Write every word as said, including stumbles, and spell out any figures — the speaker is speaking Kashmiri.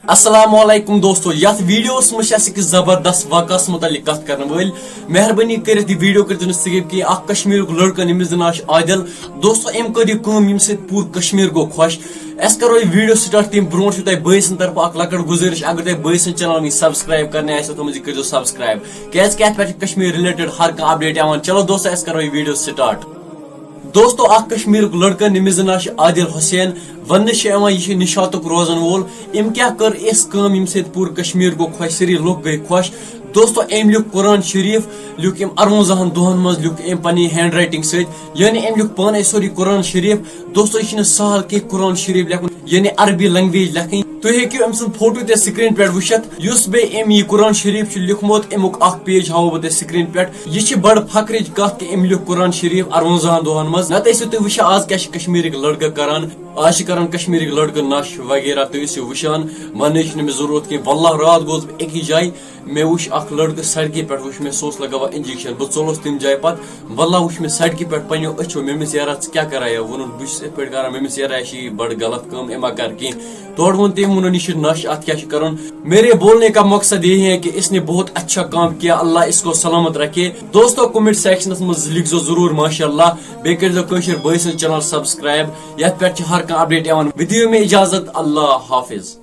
السلام علیکم دوستو، یتھ ویڈیوس منٛز چھِ اَسہِ أکِس زبردست واقعس متعلق کتھ کرن وٲلۍ۔ مہربٲنی کٔرِتھ یہِ ویڈیو کٔرِو نہٕ skip کینٛہہ۔ اکھ کشمیرُک لڑکہٕ، ییٚمِس ناو چھُ عادل۔ دوستو، أمۍ کٔر یہِ کٲم، ییٚمہِ سۭتۍ پوٗرٕ کشمیر گوٚو خۄش۔ أسۍ کرو یہِ ویڈیو start، تَمہِ برونٛٹھ چھُ تۄہہِ بٲے سٕنٛدِ طرفہٕ اکھ لۄکٕٹ گُزٲرِش، اگر تۄہہِ بٲے سٕنٛز channel وٕنہِ subscribe کرنٕے آسہِ تھٲومٕژ، یہِ کٔرۍزیو subscribe، کیازِ کہِ اتھ پٮ۪ٹھ چھِ کشمیر related ہر کانٛہہ update یِوان۔ چلو دوستو، أسۍ کرو یہِ ویڈیو start۔ دوستو، اکھ کشمیرُک لڑکہٕ، ییٚمِس ناو چھُ عادل حسین، وننہٕ چھِ یِوان یہِ چھُ نشاتُک روزن وول۔ أمۍ کیٛاہ کٔر یِژھ کٲم، ییٚمہِ سۭتۍ پوٗرٕ کشمیر گوٚو خۄش، سٲری لُکھ گٔے خۄش۔ دوستو، أمۍ لیوٚکھ قرآن شریف، لیوٚکھ أمۍ ارونزاہن دۄہن منٛز، لیوٚکھ أمۍ پننہِ handwriting سۭتۍ، یعنی أمۍ لیوٚکھ پانے سورُے قرآن شریف۔ دوستو، یہِ چھُنہٕ سہل کینٛہہ قرآن شریف لیکھُن، یعنی عربی language لیکھٕنۍ۔ تُہۍ ہیٚکِو أمۍ سُنٛد فوٹو تہِ screen پٮ۪ٹھ وٕچھِتھ، یُس بیٚیہِ أمۍ یہِ قرآن شریف چھُ لیوٚکھمُت، اَمیُک اکھ page ہاوو بہٕ تۄہہِ screen پٮ۪ٹھ۔ یہِ چھِ بڑٕ فخرٕچ کتھ کہِ أمۍ لیوٚکھ قرآن شریف ارونزاہن دۄہن منٛز۔ نتہٕ ٲسِو تُہۍ وٕچھان، آز کیٛاہ چھِ کشمیرٕکۍ لڑکہٕ کران؟ آز چھِ کران کشمیرٕکۍ لڑکہٕ نش وغیرہ، تُہۍ ٲسِو وٕچھان۔ وننٕچ چھِنہٕ مےٚ ضروٗرت کینٛہہ، واللہ راتھ گوس بہٕ أکِس جایہِ، مےٚ وٕچھ اکھ لڑکہٕ سڑکہِ پٮ۪ٹھ، وٕچھ مےٚ، سُہ اوس لگاوان injection، بہٕ ژوٚلُس تَمہِ جایہِ پتہٕ۔ واللہ وٕچھ مےٚ سڑکہِ پٮ۪ٹھ پننیو أچھو، مےٚ مِس یارا، ژٕ کیٛاہ کران یا؟ ووٚنُن، بہٕ چھُس یِتھ پٲٹھۍ کران، مےٚ مِس یارا، یہِ چھِ یہِ بڑٕ غلط کٲم، یہِ مہ کر کینٛہہ۔ تورٕ ووٚن تٔمۍ، ووٚنُن، یہِ چھِ نش، اتھ کیٛاہ چھِ کرُن؟ میرے بولنے کا مقصد یہی ہے کہ اس نے بہت اچھا کام کیا، اللہ اس کو سلامت رکھے۔ دوستو، comment sectionس منٛز لیکھزیو ضروٗر ماشاءاللہ، بیٚیہِ کٔرۍزیو کٲشِر بٲے سٕنٛز channel subscribe، یتھ پٮ۪ٹھ چھِ ہر کانٛہہ update یِوان۔ وۄنۍ دِیِو مےٚ اجازت، اللہ حافظ۔